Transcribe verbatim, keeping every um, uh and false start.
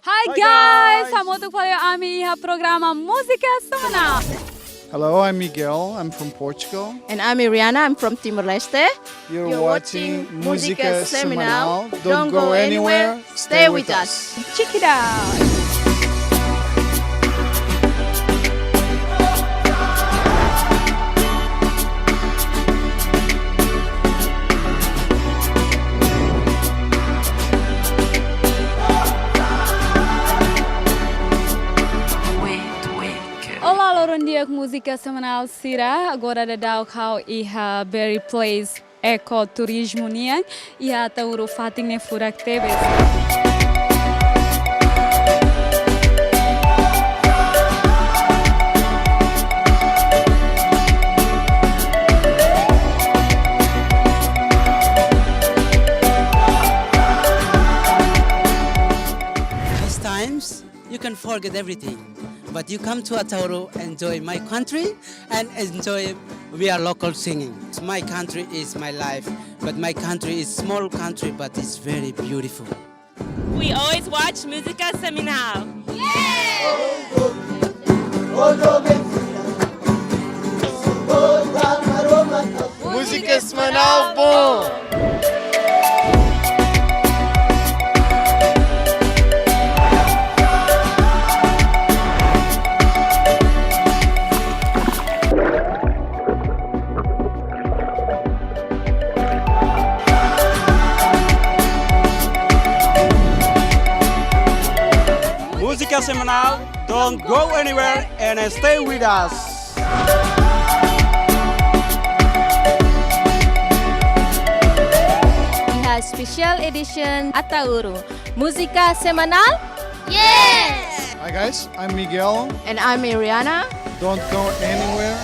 Hi, Hi, guys! Guys! Hamutuk fali ho ami iha programa Múzika Semanál. Hello, I'm Miguel. I'm from Portugal. And I'm Iriana. I'm from Timor-Leste. You're You're watching watching Múzika Múzika Semanál. Semanál. Don't Don't go go anywhere. anywhere. Stay Stay with with us. us. Check it out. Olá, loron di'ak Múzika Semanál sira. Agora daudaun ha'u iha Berry Place Ecoturismo nian, iha Ataúro, fatin ne'e furak tebes. These times, you can forget everything, but you come to Ataúro, enjoy my country, and enjoy we are local singing. My country is my life, but my country is small country, but it's very beautiful. We always watch Múzika Semanál. Múzika Semanál bom! Múzika Semanál, don't go anywhere and stay with us. Iha special edition Ataúro, Múzika Semanál. Yes! Hi guys, I'm Miguel. And I'm Iriana. Don't go anywhere.